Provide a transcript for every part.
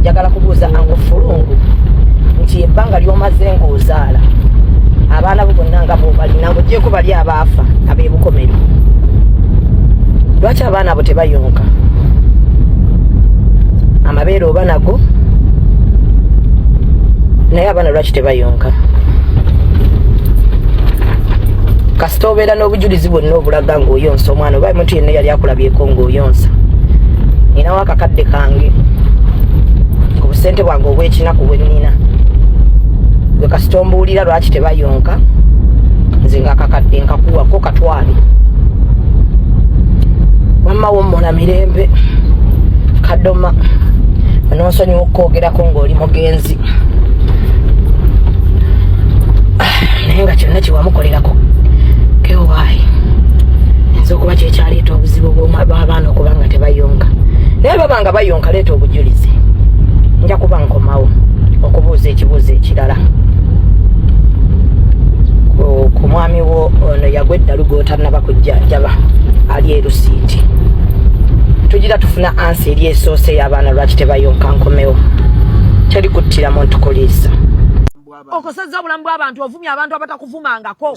Njagala kubuuza Uncle Fulungu nti ebbanga ly'omaze ng'ozaala abaana bo bonna nga bw'obalina ng'ogyeko bali abaafa ab'ebukomero, lwaki abaana abo tebayonka amabeere oba nago? Naye abaana lwaki tebayonka? Kasita obeera n'obujulizi bwonna obulaga ng'oyonsa omwana oba omuntu yenna yali akulabyeko ng'oyonsa. Ninawo akakadde kange ku busente bwange obw'ekinaku bwe nnina, gwe kasita ombuulira lwaki tebayonka, nze nga akakadde nkakuwako katwale. Wamma wummula mirembe kadoma, ononsonyiwa okukwogerako ng'oli mugenzi, naye nga kyonna kyewamukolerako kewaayi nza okuba kyekyaleeta obuzibu bw'abaana okuba nga tebayonka. Naye baba nga bayonka, leeta obujulizi. Nja kuba nkomawo okubuuza ekibuuzo ekirala ku mwami wo ono yagwa eddalu gw'otannaba kujjanjaba ali erusiiti. Tugira tufuna ansi eri esoose ey'abaana lwaki tebayonka. Nkomewo, teri kuttira muntu kuliisa. Okosezza obulamu bw'abantu, ovumye abantu abatakuvumangako,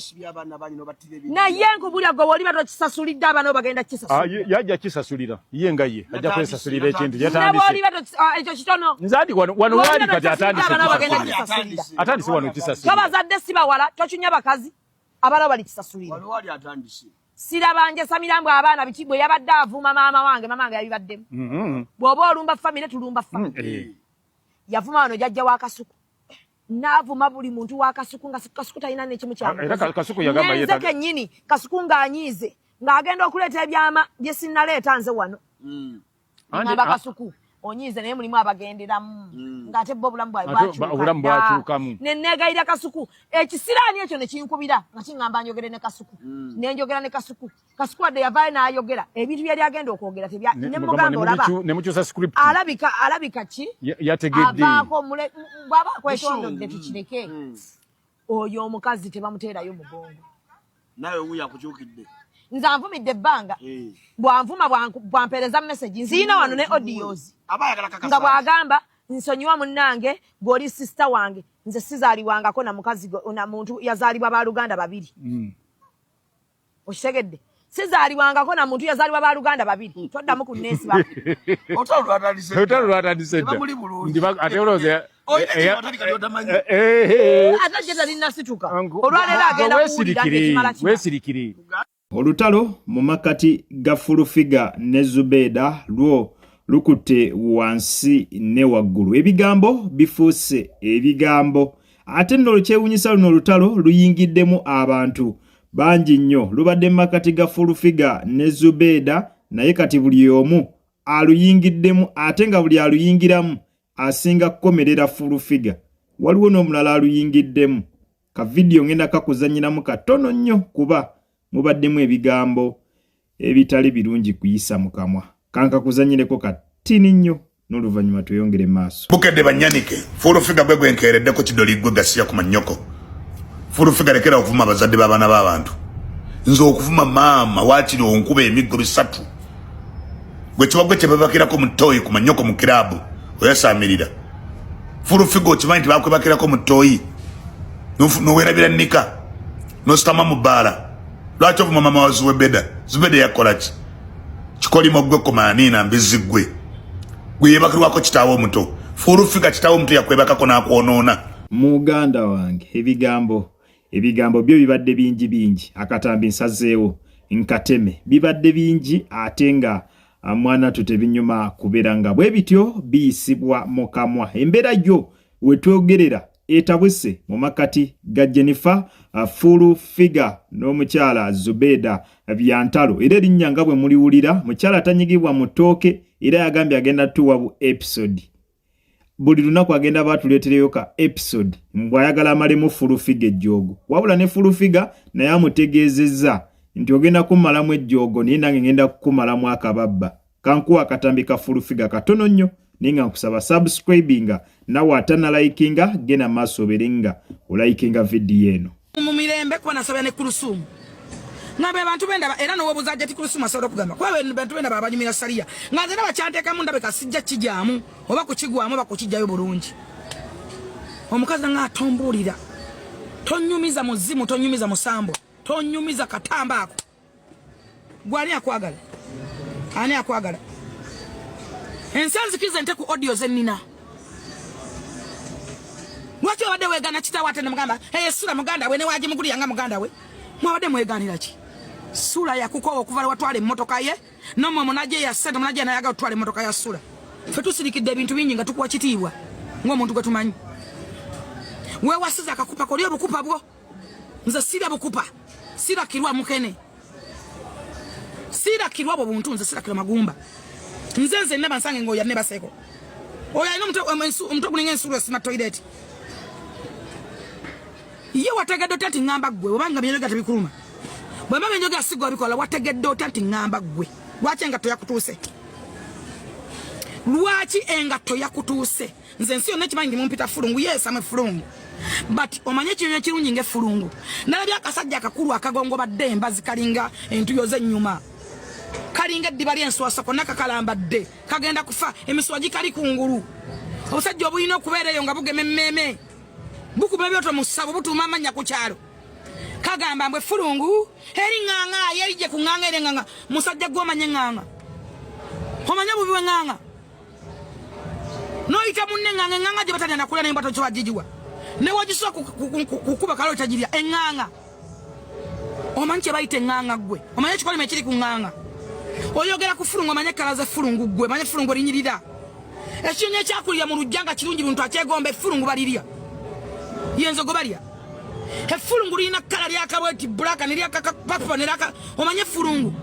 naye nkubulya gwe woliba tokisasulidde, abaana bo bagenda kisasulira. Ah, yajja kisasulira ye nga ye ajja kwesasulira ekintu. Yatandise ekyo kitono. Nze andi wano wano wali kati atandise. Abaana bagenda kisasulira. Atandise wano kisasulira. Tobazadde si bawala, tokinya bakazi, abaana bali kisasulira. Sirabanje Samira abaana biki bwe yabadde avuma maama wange, maama wange yabibaddemu. Bw'oba olumba famire, tulumba famire. Yavuma wano jajja wa Kasuku, naavuma buli muntu wa Kasuku nga Kasuku talina nekimu. Kyamukoze kennyini Kasuku ng'anyiize ng'agenda okuleeta ebyama bye sinnaleeta nze wano. Ngamba Kasuku onyiize, naye mulimu abagenderamu ng'ate bo obulamu bwabwe bwakyuka. Neneegayira Kasuku, ekisiraani ekyo ne kinkubira nga kiŋŋamba njogere ne Kasuku. Nenjogera ne Kasuku. Kasuku wadde yavaayo n'ayogera ebintu byali agenda okwogera, nemugamba olaba alabika alabika ki avaako bw'aba akwetondodde, tukireke. Oyo omukazi tebamuteerayo mugongo. Nawe wuyo akukyukidde. Nze anvumidde ebbanga. Bwanvuma, bwampeereza message, nziina wano ne audios nga bw'agamba, "Nsonyiwa munnange, gw'oli sister wange, nze sizaaliwangako na mukazi na muntu yazaalibwa baluganda babiri." Okitegedde? Sizaaliwangako na muntu yazaalibwa baluganda babiri, toddamu ku neesiba. Olutalo lwatandise dda, ate olowooza Ate gye talinasituka olwaleero agenda kuwulira ekimala. Weesirikire. Olutalo mu makkati ga Fulufiga ne Zubeda lwo lukutte wansi ne waggulu. Ebigambo bifuuse ebigambo. Ate nno olukyewunyisa, luno olutalo luyingiddemu abantu bangi nnyo. Lubadde mu makkati ga Fulufiga ne Zubeda, naye kati buli omu aluyingiddemu, ate nga buli aluyingiramu asinga kukomerera Fulufiga. Waliwo n'omulala aluyingiddemu. Ka vidiyo ngenda kakuzanyiramu katono nnyo kuba mubaddemu ebigambo ebitali birungi kuyisa mu kamwa. Kankakuzanyireko katini nnyo n'oluvannyuma tweyongere maaso. Bukedde banyanike Fulufiga gwe gwenkeereddeko kidoli gwe gasiya ku manyoko. Fulufiga, lekera okuvuma abazadde b'abaana b'abantu. Nze okuvuma maama waakiri onkuba emiggo bisatu. Gwe kiwagwe kye babakirako mu ttooyi ku manyoko mu kiraabu oyasaamirira. Fulufiga, okimanyi nti bakwebakirako mu ttooyi nowerabira nika nositama mu bbaala? Lwaki ovuma mama wa Zuwebeda? Zubeda yakola ki? Kikolimo gwe, komaaniina mbizi gwe, gwe yebakirwako kitaawe omuto. Fulufiga, kitaawe omuto yakwebakako n'akwonoona. Muganda wange, ebigambo byo bibadde bingi bingi. Akatambi nsazeewo nkateme, bibadde bingi ate nga mwana tu tebinyuma kubeera nga bwe bityo biyisibwa mu kamwa. Embeera yo wetwogerera etabuse mu makkati ga Jennifer Full Figure n'omukyala Zubeda Byantalo, era erinnya nga bwe muliwulira, mukyala tanyigibwa mu ttooke, era yagambye agenda tuwa bu episode buli lunaku, agenda batuleetereyo ka episode mbw'ayagala amalemu Full Figure ejjoogo. Wabula ne Full Figure naye amutegeezezza nti ogenda kummalamu ejjoogo, naye nange ngenda kukumalamu akababba. Kankuwa akatambi ka Full Figure katono nnyo, naye nga nkusaba subscribinga, nawe atanalikinga genda maaso obeere nga olikinga vidiyo eno. Mu mirembe, kuba nasabira ne Kulusumu. Nga be bantu bendaba era nowobuza Hajati Kulusuma asobola okugamba kuba be bantu bendaba abanyumira saliya nga nze ndaba kyanteekamu ndabika sijja kijyamu oba kukigwamu oba kukijjayo bulungi. Omukazi nga atombuulira, tonyumiza muzimu, tonyumiza musambo, tonyumiza katamba ako. Gwe ani akwagala? Ani akwagala? Ensi anzikiriza nte ku audio zennina. Lwaki obadde weegana kitaawo ate nemugamba eye Sula muganda we newagimugulira nga muganda we? Mwabadde mweganira ki? Sula yakukoowa okuva lwe watwala emmotoka ye nomwe munaje ya sente munaje nayaga otwala emmotoka ya Sula. Ffe tusirikidde ebintu bingi nga tukuwa kitiibwa ng'omuntu gwe tumanyi. Weewasiza akakupa koli obukupa bwo. Nze sirya bukupa, sirakirwa mukene, sirakirwa bwo buntu, nze sirakirwa magumba. Nze nze naba nsange ngoya nebaseko. Oyo alina omutwe gulinga ensulo esima toilet. Ye wategedde otya nti ŋŋamba ggwe oba nga byenjogera tebikuluma? Bwe mba byenjogera si ggwe abikola, wategedde otya nti ŋŋamba ggwe? Lwaki engatto yakutuuse? Lwaki engatto yakutuuse? Nze ensi yonna ekimanyi nti mumpita fulungu. Yes, am a fulungu. But omanye ekinyonyi ekirungi ng'effulungu. Nalabye akasajja akakulu akagongobadde embazi kalinga entuyo z'ennyuma. Kalinga eddiba ly'enswaswa konna kakalambadde. Kagenda kufa emisuwa gikali kungulu. Obusajja obulina okubeera eyo nga bugema emmeeme. Bukuba ebyoto mu ssabo butuuma amannya ku kyalo. Kagamba mbu effulungu eri ŋŋaŋa yerigye ku ŋŋaŋa eri eŋŋaŋa. Musajja gwe omanye eŋŋaŋa. Omanye obubi bw'eŋŋaŋa. N'oyita munne eŋŋaŋa, eŋŋaŋa gye batalya nakula n'embwa tokiwa gigiwa. Ne w'ogisobola kukuba kalo tagirya eŋŋaŋa. Omanyi kye bayita eŋŋaŋa ggwe? Omanyi ekikolimo ekiri ku ŋŋaŋa? Oyogera ku fulungu, omanyi ekkala z'effulungu ggwe? Omanyi effulungu erinyirira? Ekinyonyi ekyakulira mu luggya nga kirungi buntu akyegomba effulungu balirya. Yenzogo balya. Effulungu lirina kkala lyakabweti black ne lyaka purple ne lyaka, omanyi effulungu?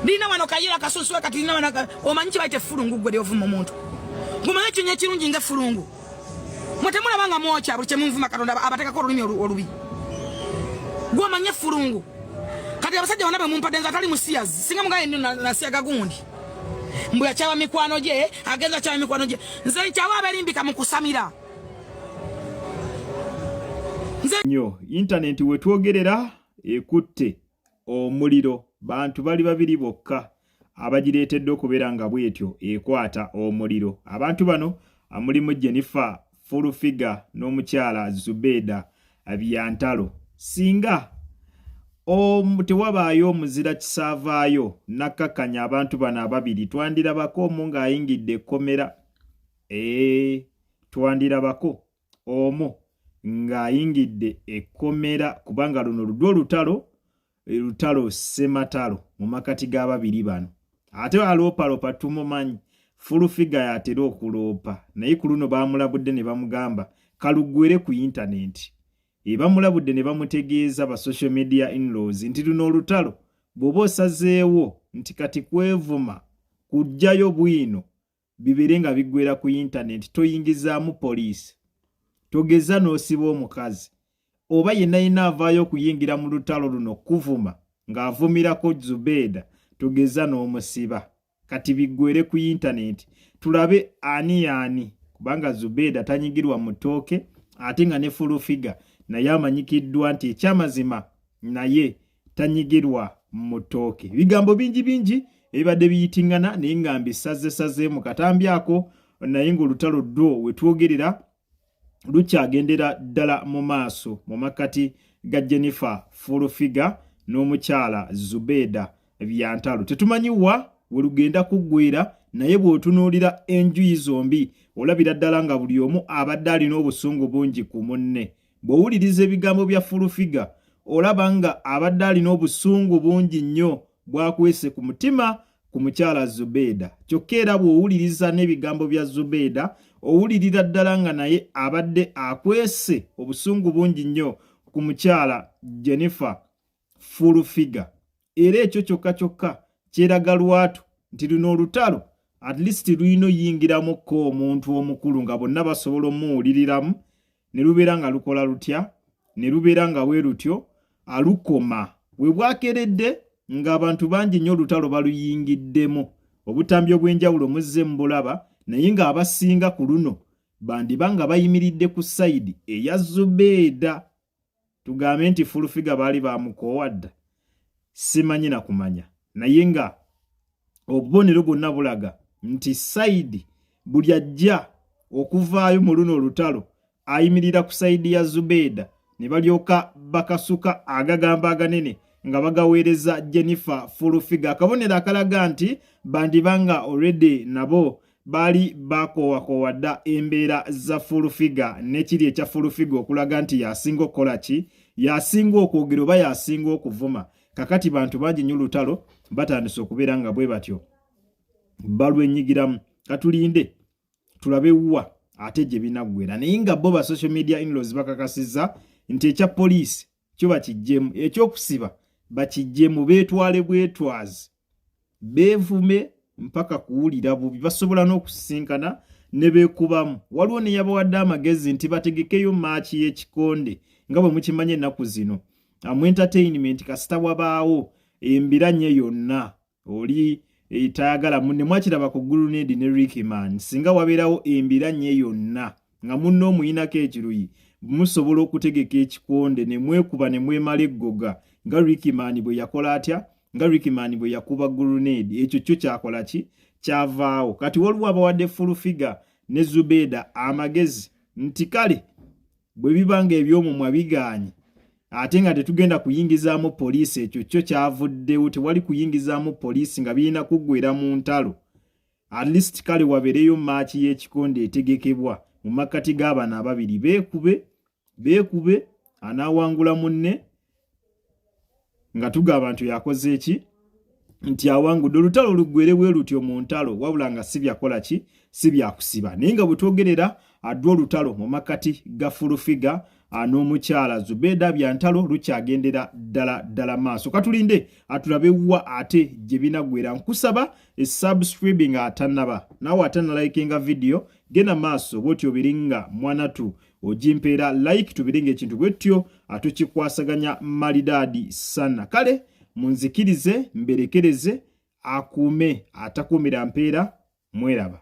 Lirina wano kayera kasunsula kati lirina wano omanyi kye bayita effulungu ggwe ly'ovuma omuntu? Omanyi ekinyonyi ekirungi ng'effulungu? Mwe temulaba nga mwokya buli kye munvuma Katonda abateekako olulimi olubi. Gwe omanyi effulungu? Kati abasajja bonna be mumpadde nze atali musiyazi singa mugaye nno nasiyaga gundi. Mbu yakyawa mikwano gye, agenza akyawa mikwano gye. Nze nkyawa aberimbika mu kusamira. Nnyo intaneti wetwogerera ekutte omuliro, bantu bali babiri bokka abagireetedde okubeera nga bwetyo ekwata omuliro. Abantu bano mulimu Jennifer Full Figure n'omukyala Zubeda Byantalo. Singa tewabaayo omuzira kisaavaayo nakkakkanya abantu bano ababiri, twandirabako omu ng'ayingidde ekkomera. Twandirabako omu ng'ayingidde ekkomera kubanga luno ludwa olutalo, lutalo ssematalo mu makati g'ababiri bano. Ate aloopaloopa tumumanyi, Full Figure y'atera okuloopa, naye ku luno baamulabudde ne bamugamba kaluggwere ku yintanenti. Bamulabudde ne bamutegeeza ba social media in-laws nti luno olutalo bw'oba osazeewo nti kati kwevuma kuggyayo bwino bibeere nga biggwera ku yintanenti, toyingizaamu poliisi, togeza n'osiba omukazi oba yenna yenna avaayo okuyingira mu lutalo luno kuvuma ng'avumirako Zubeda, togeza n'omusiba. Kati biggwere ku yintanenti tulabe ani yaani, kubanga Zubeda tanyigirwa mu ttooke ate nga ne Full Figure naye amanyikiddwa nti ekyamazima naye tanyigirwa mu ttooke. Ebigambo bingi bingi ebibadde biyitingana naye nga mbisazesaze mu katambi ako, naye ng'olutalo ddo we twogerera lukyagendera ddala mu maaso mu makkati ga Jennifer Full Figure n'omukyala Zubeda Byantalo. Tetumanyi wa we lugenda kuggwera, naye bw'otunuulira enjuyi zombi olabira ddala nga buli omu abadde alina obusungu bungi ku munne. Bw'owuliriza ebigambo bya Full Figure olaba nga abadde alina obusungu bungi nnyo bw'akwese ku mutima ku mukyala Zubeda. Kyokka era bw'owuliriza n'ebigambo bya Zubeda owulirira ddala nga naye abadde akwese obusungu bungi nnyo ku mukyala Jennifer Full Figure. Era ekyo kyokka kyokka kyeraga lwatu nti luno olutalo at least lulina oyingiramu ko omuntu omukulu nga bonna basobola omuwuliriramu ne lubeera nga lukola lutya, ne lubeera nga bwe lutyo alukoma. We bwakeredde ng'abantu bangi nnyo olutalo baluyingiddemu, obutambi obw'enjawulo muzze mubulaba, naye ng'abasinga ku luno bandiba nga bayimiridde ku sayidi eya Zubeda. Tugambe nti Full Figure baali bamukoowa dda. Simanyi na kumanya, naye nga obubonero bwonna bulaga nti sayidi buli ajja okuvaayo mu luno olutalo ayimirira ku sayidi ya Zubeeda, ne balyoka bakasuka agagambo aganene nga bagaweereza Jennifer Full Figure, akabonero akalaga nti bandiba nga already nabo baali bakoowakoowa dda embeera za Full Figure n'ekiri ekya Full Figure okulaga nti yasinga okukola ki, yasinga okwogera oba yasinga okuvuma. Kakati bantu bangi nnyo olutalo batandise okubeera nga bwe batyo balwenyigiramu. Katulinde tulabe wa ate gye binaggwera, naye nga bo ba social media inlaws bakakasizza nti ekya poliisi kyo bakijjemu, ekyokusiba bakijjemu, beetwale bwetwazi, beevume mpaka kuwulira bubi. Basobola n'okusisinkana ne beekubamu. Waliwo neyabawadde amagezi nti bategekeyo match y'ekikonde. Nga bwe mukimanyi, ennaku zino mu entertainment kasita wabaawo embiranye yonna, oli tayagala munne. Mwakiraba ku Grenade ne Rickman. Singa wabeerawo embiranye yonna nga munno omuyinako ekiruyi, musobola okutegeka ekikonde ne mwekuba ne mwemala eggoga, nga Rickman bwe yakola atya, nga Rickman bwe yakuba Grenade. Ekyo kyo kyakola ki? Kyavaawo. Kati waliwo abawadde Full Figure ne Zubeeda amagezi nti kale bwe biba nga ebyomumwa bigaanye, ate nga tetugenda kuyingizaamu poliisi, ekyo kyo kyavuddewo, tewali kuyingizaamu poliisi, nga birina kuggwera mu ntalo, at least kale wabeereyo match y'ekikonde etegekebwa mu makkati g'abano ababiri, beekube beekube, anaawangula munne nga tugamba nti yakoze eki, nti awangudde olutalo, luggwere bwe lutyo mu ntalo, wabula nga si byakola ki, si byakusiba. Naye nga bwe twogerera addwa, olutalo mu makkati ga Full Figure n'omukyala Zubeeda Byantalo lukyagendera ddala ddala maaso. Katulinde atulabe wa ate gye binaggwera. Nkusaba esubscribing atannaba, naawe atannalikinga video, genda maaso bwotyo obiringa mwanatu ogimpeera like, tubiringa ekintu bwetyo atukikwasaganya malidaadi sana. Kale munzikirize mberekereze, akuume atakuumira mpeera. Mweraba.